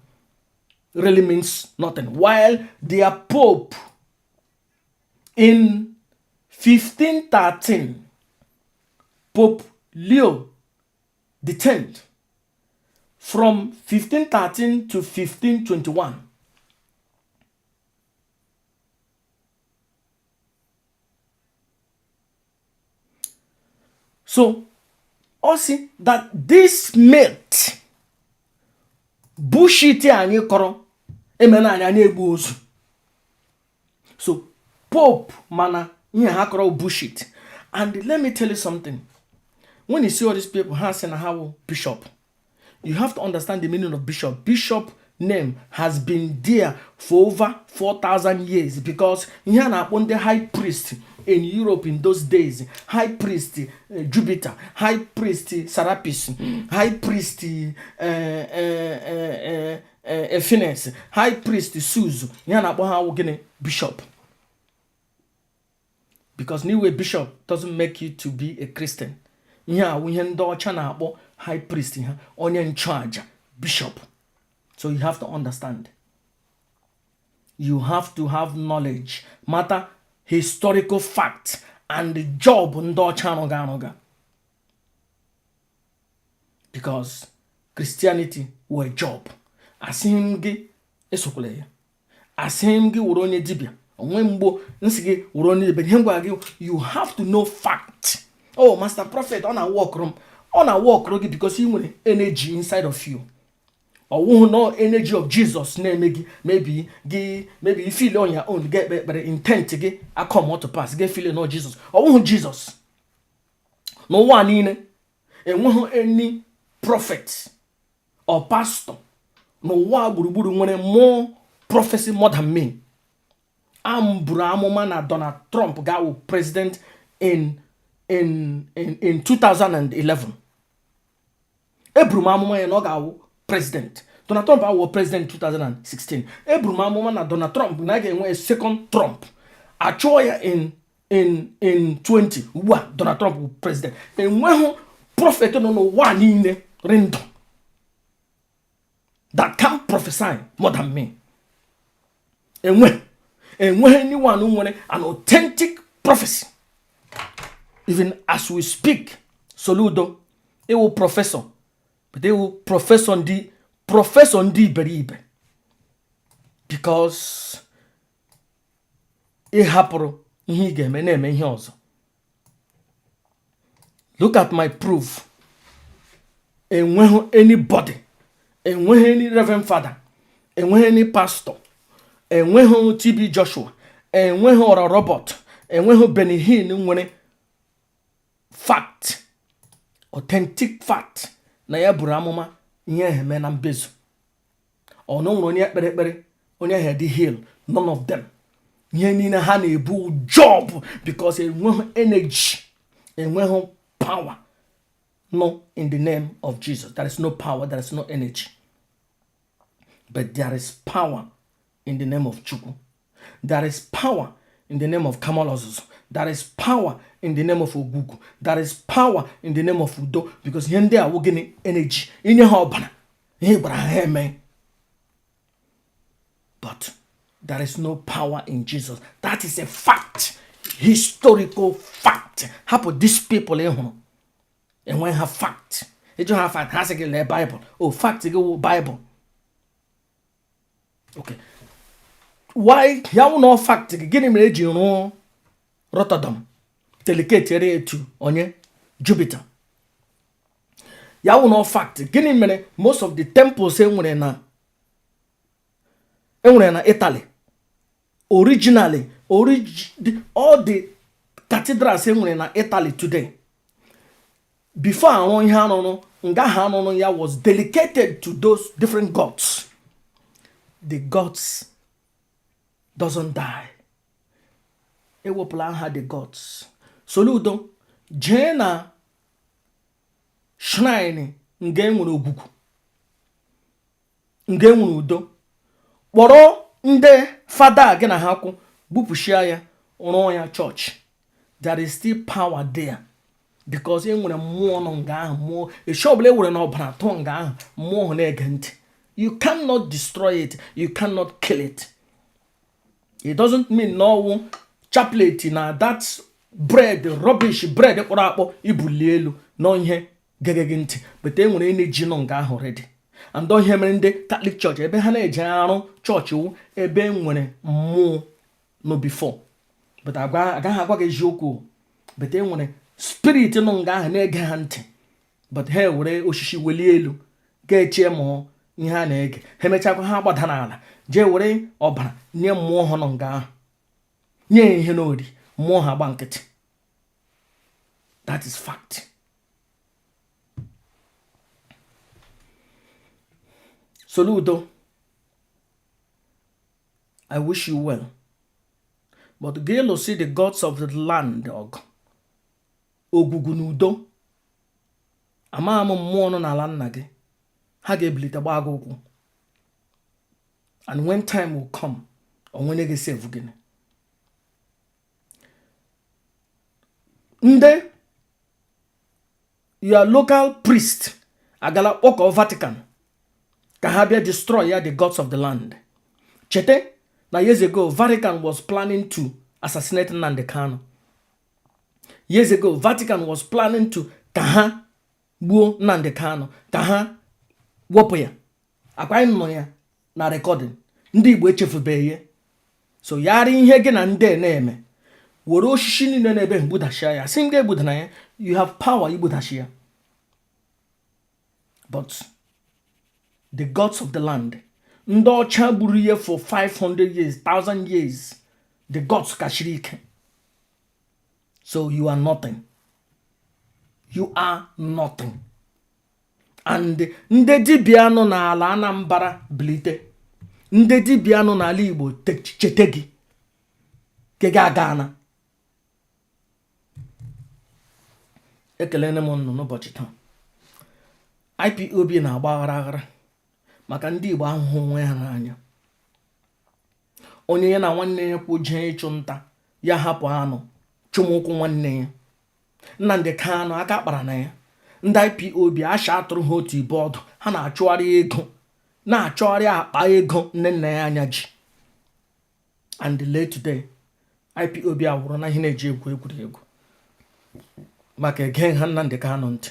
really means nothing, while their pope in 1513, Pope Leo the 10th, from 1513 to 1521, so ọ sị that this myth bullshit anyị kọrọ emena anyị anyị egbu ozu. So pope mana ihe ha kọrọ bullshit. And let me tell you something: when you see all these people, ha sị na ha wụ bishop, you have to understand the meaning of bishop. Bishop name has been there for over 4,000 years, because ihe a na-akpọ ndị high priest in Europe in those days, high priest Jupiter, high priest Serapis, high priest Ephenes, high priest Zeus, ihe a na-akpọ ha wụ gịnị? Bishop. Because n'iwe bishop doesn't make you to be a Christian. Ihe a wụ ihe ndị ọcha na-akpọ high priest ha, onye nchụaja, bishop. So you have to understand, you have to have knowledge, mata historical fact and the job ndị ọcha arụga arụga, because Christianity were job. Asịghị m gị esokwala ya, asịghị m gị were onye dibịa onwe mgbo nsị gị were onye dibịa. Ihe m gwara gị, you have to know fact. Oh, Master Prophet, ọ na-aworkụrụ m, ọ na-aworkụrụ gị because ị nwere energy inside of you. Ọwụhụ no energy of Jesus na-eme gị. Maybe gị, maybe you feel on your own, ga ekpe ekpere, intent gị acome to pass, gị feel no Jesus. Ọwụhụ Jesus. N'ụwa niile enweghị any prophet or pastor n'ụwa gburugburu nwere more prophecy more than me. Am buru amụma na Donald Trump ga-awụ president in 2011. Eburu m amụma ya na ọ ga-awụ president. Donald Trump awụ president 2016. Eburu m amụma na Donald Trump na a ga-enwe second Trump, achụọ ya in 20. Ugbu a Donald Trump bụ president. Enweghị prophet nọ n'ụwa niile rị ndụ that can prophesy more than me. Enwe enweghị anyone nwere an authentic prophecy even as we speak. Soludo, ịwụ professor, but ịwụ professor ndị professor ndị iberibe, because ị hapụrụ ihe ị ga-eme na-eme ihe ọzọ. Look at my proof. Enweghị anybody, enweghị any reverend father, enweghị any pastor, enweghị TB Joshua, enweghị Oral Robert, enweghị Benny Hinn nwere fact, authentic fact na ya buru amụma ihe eme na mbezu. Ọ na nwere onye ekpere ekpere onye ahụ dị heal? None of them. Ihe niile ha na-ebu job, because enweghị energy, enweghị power. No, in the name of Jesus there is no power, there is no energy, but there is power in the name of Chukwu. There is power in the name of Kamal Ozuzu. There is power in the name of Ogugu. There is power in the name of Udo, because ihe ndị a wụ gịnị? Energy. Inye ha ọbara, ihe gwara ha eme. But there is no power in Jesus. That is a fact, historical fact. Hapụ these people ị hụrụ enwe ha fact. Ịjụ ha fact, ha sị gị lee Bible. Oh, fact gị wụ Bible. Okay, why ya wụ na fact gị, gịnị mere eji rụọ Rotterdam, dedicate etu onye Jupiter? Ya wụ na fact, gịnị mere most of the temples enwere na Italy originally, all the cathedrals enwere na Italy today, before arụ ihe arụrụ nga ha arụrụ ya was dedicated to those different gods? The gods doesn't die. Ewepụla aha the gods. Soludo, jee na shrine nga enwere ogwugwu, nga enwere udo, kpọrọ ndị fada gị na ha kwụ, gbupụchia ya, rụọ ya chọọchị. There is still power there, because e nwere mmụọ nọ nga ahụ. Mmụọ echi ọbụla e were n'ọbara tụọ nga ahụ, mmụọ ahụ na-ege ntị. You cannot destroy it, you cannot kill it. It doesn't mean na ọwụ chaplet na that bread, rubbish bread kpọrọ akpọ ibuli elu nọ ihe gege gị ntị, but e nwere energy nọ nga ahụ already. And ihe mere ndị Catholic Church, ebe ha na-eje arụ chọọchị wụ ebe e nwere mmụọ nọ before, but agaghị agwa gị eziokwu, but e nwere spirit nọ nga ahụ na-ege ha ntị. But ha ewere osisi welie elu ga-echie mụọ ihe a na-ege ha. Emechakwa, ha gbada n'ala jee were ọbara nye mmụọ ha nọ nga ahụ, nye ya ihe n'ori, mmụọ ha gba nkịtị. That is fact. Soludo, I wish you well, but gị lụsị the gods of the land ọgụ, ogwugwu na udo, ama m mmụọ nọ n'ala nna gị, ha ga-ebilite gbaa gị ụkwụ. And when time will come, onwenye gị save gịnị? Ndị your local priest agala kpọkọ Vatican ka ha bịa destroy ya, the gods of the land. Chete na years ago Vatican was planning to assassinate Nnamdi Kanu. Years ago Vatican was planning to ka ha gbuo Nnamdi Kanu, ka ha wepụ ya. Akwa anyị nọ ya na recording. Ndị Igbo echefubeghị ya. So yara ihe gị na ndị na-eme, were osisi niile na-ebe gbudachia ya, sị ndị egbudana ya. You have power igbudachi ya, but the gods of the land, ndị ọcha gburu ihe for 500 years, 1000 years, the gods kachiri ike. So you are nothing, you are nothing. And ndị dibịa nọ n'ala Anambra bilite, ndị dibịa nọ n'ala Igbo chete gị ke gị aga na ekelene m nnụ n'ụbọchị taa. IPOB na-agba aghara aghara maka ndị Igbo ahụhụ onwe ha n'anya. Onye ya na nwanne ya kwu jee ịchụ nta, ya hapụ anụ chụmụkwụ nwanne ya. Nnamdi Kanu aka kpara na ya. Ndị IPOB asha atụrụ ha otu ibe ọdụ, ha na-achụgharị ego. Na-achọgharị akpa ego nne nna ya anya ji. And late today, IPOB awụrụ na ihe na-eji egwu egwuregwu maka ege ha Nnamdị Kanụ ntị.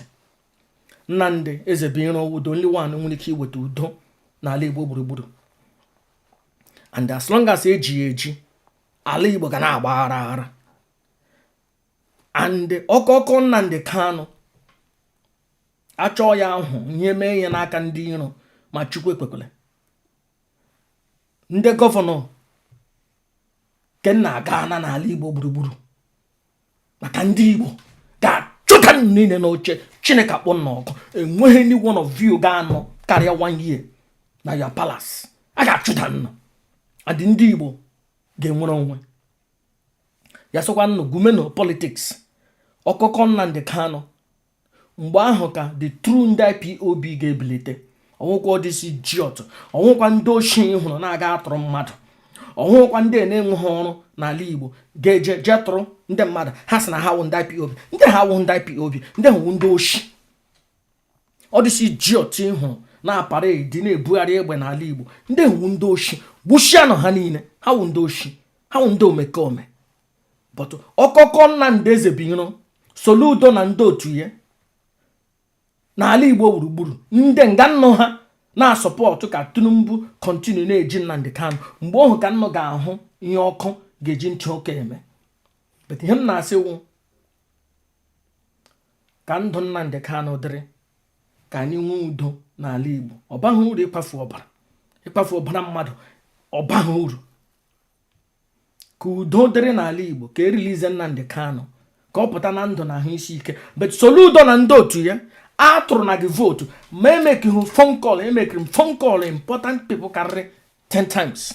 Nnamdị Ezebiro, udo, only one nwere ike iweta udo n'ala Igbo gburugburu. And as long as eji ya eji, ala Igbo ga na-agba aghara aghara. And ọkọkọ Nnamdị Kanụ achọọ ya ahụ ihe mee ya n'aka ndị iro, ma Chukwu ekwekwele. Ndị governor kenna aga na n'ala Igbo gburugburu maka ndị Igbo ga-achụta niile n'oche. Chineke akpọ nna ọkụ, enweghị any one of you ga-anọ karịa one year na your palace. A ga-achụda nnọ adị, ndị Igbo ga-enwere onwe ya. Sọkwa nnụ gumeno politics ọkọkọ Nnamdị Kanụ, mgbe ahụ ka the true ndị IPOB ga-ebilite. Ọnwụkwa ọdịsi jiọt, ọnwụkwa ndị ochie hụrụ na-aga atụrụ mmadụ, ọnwụkwa ndị na-enweghị ọrụ n'ala Igbo ga-eje jee tụrụ ndị mmadụ. Ha sị na ha wụ ndị IPOB, ndị ha wụ ndị IPOB, ndị hụ ndị oshi. Ọdịsi jiọt hụrụ na-aparedi na-ebugharị egbe n'ala Igbo, ndị hụ ndị oshi. Gbuchianụ ha niile. Ha wụ ndị oshi, ha wụ ndị omekome. But ọkọkọ Nnamdị Ezebiro, Soludo na ndị otu ya n'ala Igbo gburugburu, ndị nga nnụ ha na-asọpọtụ ka Tinubu continue na-eji Nnamdị Kanụ, mgbe ọhụ ka nnụ ga-ahụ ihe ọkụ ga-eji ntị ụka eme. But ihe m na-asị wụ ka ndụ Nnamdị Kanụ dịrị, ka anyị nwee udo n'ala Igbo. Ọ baghị uru ịkpafu ọbara, ịkpafu ọbara mmadụ, ọ baghị uru. Ka udo dịrị n'ala Igbo, ka erilize Nnamdị Kanụ, ka ọ pụta na ndụ na ahụ isi ike. But Soludo na ndị otu ya atụrụ na gị vote, ma emekighị phone call, emekiri m phone call important people karịrị 10 times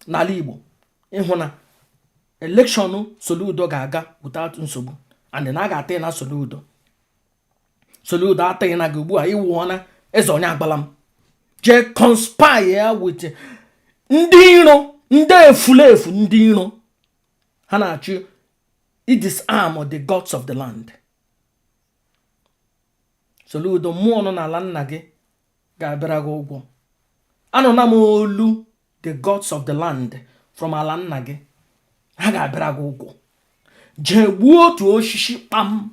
n'ala Igbo ịhụ na election Soludo ga-aga without nsogbu, and na a ga-ata na Soludo. Soludo ataghị na gị ugbu a, ịwụọ eze onye agbala m jee conspire ya with ndị iro, ndị efulefu, ndị iro ha na-achụ disarm the gods of the land. Soludo, mmụọ nọ n'ala nna gị ga-abịara gị ụgwọ. Anọ na m olu the gods of the land from ala nna gị, ha ga-abịara gị ụgwọ. Jee gbuo otu osisi kpam,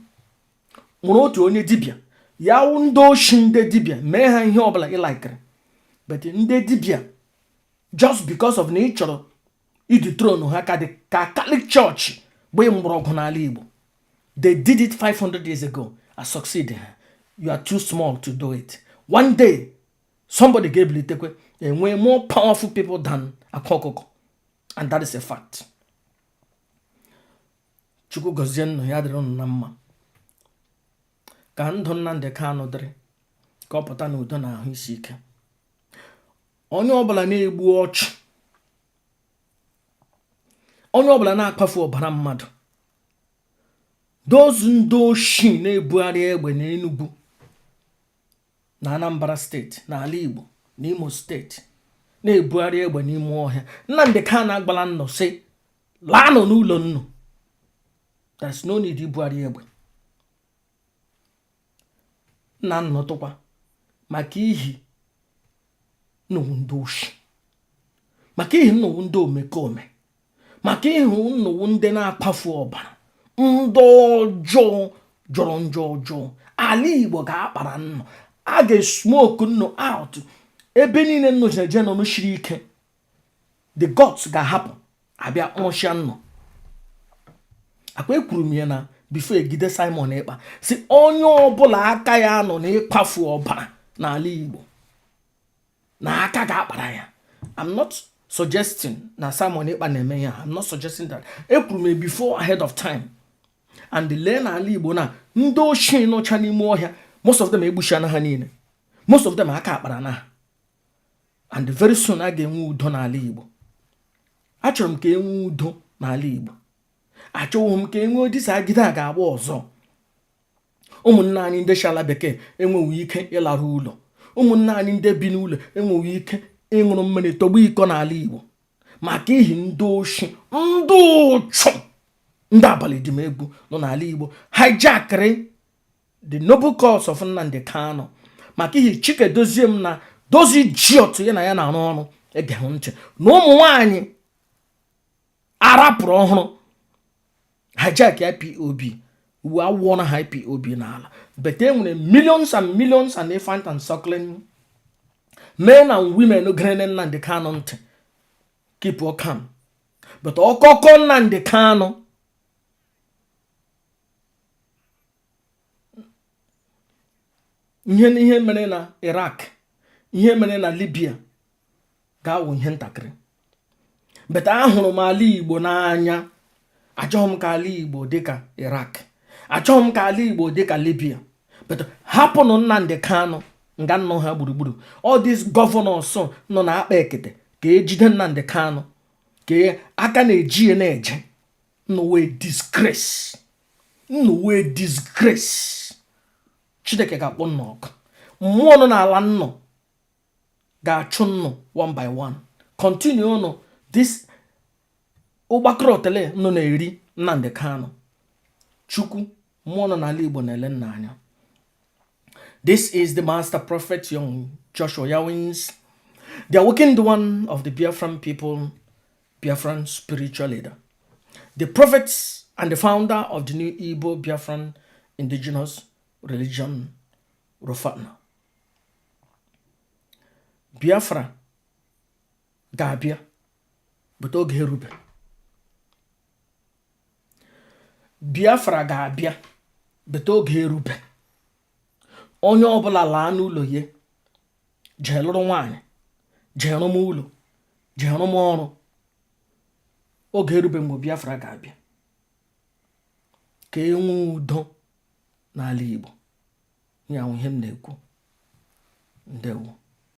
mụrụ otu onye dibịa ya wụ ndị oshi, ndị dibịa mee ha ihe ọbụla ị likere. But ndị dibịa, just because of na ị chọrọ idi throne ha, ka dị ka Catholic Church gbee mgbọrọgwụ n'ala Igbo. They did it 500 years ago and succeed. You are too small to do it. One day somebody ga-ebilitekwe enwee more powerful people than Akwa Ọkụkọ, and that is a fact. Chukwu gọzie nnụ ya, dịrị unu na mma. Ka ndụ Nnamdị Kanụ dịrị, ka ọ pụta n'udo na ahụ isi ike. Onye ọbụla na-egbu ọchụ, onye ọbụla na-akpafu ọbara mmadụ, dozu ndị oshi na-ebugharị egbe n'Enugu na Anambra Steeti, n'ala Igbo, na Imo Steeti, na-ebugharị egbe n'ime ọhịa. Nnamdị Kanụ agbala nnọ sị laanụ n'ụlọ nnu. There's no need ibugharị egbe nna nnọtụkwa maka ihi nnukwu ndị oshi, maka ihi nnukwu ndị omekome, maka ịhụ nnukwu ndị na-akpafu ọbara, ndị ọjọọ jọrọ njọ ọjọọ. Ala Igbo ga-akpara nnụ, a ga-esmoke nnụ out ebe niile. Nnụ jeje nọ shiri ike, the gods ga-ahapụ abịa kpụrụchịa nnụ. Akwa ekwuru m ya na before egide Simon Ekpa, si onye ọbụla aka ya nọ n'ịkpafu ọbara n'ala Igbo na aka ga-akpara ya. I'm not suggesting na Simon Ekpa na-eme ya. I'm not suggesting that. Ekwuru m before, ahead of time. And lee n'ala Igbo na ndị ochie nọcha n'ime ọhịa, most of them egbuchiana ha niile, most of them aka akpara na ha. And very soon a ga-enwe udo n'ala Igbo. Achọrọ m ka e nwee udo n'ala Igbo. Achọghị m ka e nwee dịsa agide a ga-agba ọzọ. Ụmụnne anyị ndị si ala bekee enweghị ike ịlarụ ụlọ, ụmụnne anyị ndị bi n'ụlọ enweghị ike ịṅụrụ mmiri tọgbu iko n'ala Igbo maka ihi ndị oshi, ndị ụchụ, ndị abalị dị m egwu nọ n'ala Igbo hijackịrị the noble cause of Nnamdi Kanu, maka ihi Chike Dozie m na Those idiot ya na ya na-arụ ọrụ egeghị ntị na ụmụ nwanyị arapụrụ ọhụrụ hijack IPOB uwe awụọ na IPOB n'ala. But e nwere millions and millions and infant and suckling men and women gere Nnamdi Kanu ntị, keep calm. But ọkọkọ Nnamdi Kanu, ihe mere na Iraq, ihe mere na Libya ga-awụ ihe ntakịrị. But ahụrụ m ala Igbo n'anya. Achọghị m ka ala Igbo dịka Iraq, achọghị m ka ala Igbo dịka Libya. But hapụnụ Nnamdi Kanu nga nnọ ha gburugburu. All these governors nọ na akpa ekete ka ejide Nnamdi Kanu ka aka na-eji ya na-eje nnụ disgrace, nnụ disgrace. Chineke ga-akpọ nnụ ọkụ. Mmụọ nọ n'ala nnụ ga-achụ nnụ one by one. Continue nnụ this ụgbakọrọtele nnụ na-eri Nnamdi Kanu. Chukwu mmụọ nọ n'ala Igbo na-ele nna anya. This is the master prophet, Young Joshua Yawins, the awakened one of the Biafran people, Biafran spiritual leader, the prophet and the founder of the new Igbo Biafran indigenous religion, Rufatna. Biafra ga-abịa, but oge erube. Biafra ga-abịa, but oge erube. Onye ọbụla laa n'ụlọ ya, jee lụrụ nwaanyị, jee rụma ụlọ, jee rụma ọrụ. Oge erube mgbe Biafra ga-abịa ka e nwee udo n'ala Igbo. Ya ihe m na-ekwu. Ndewo.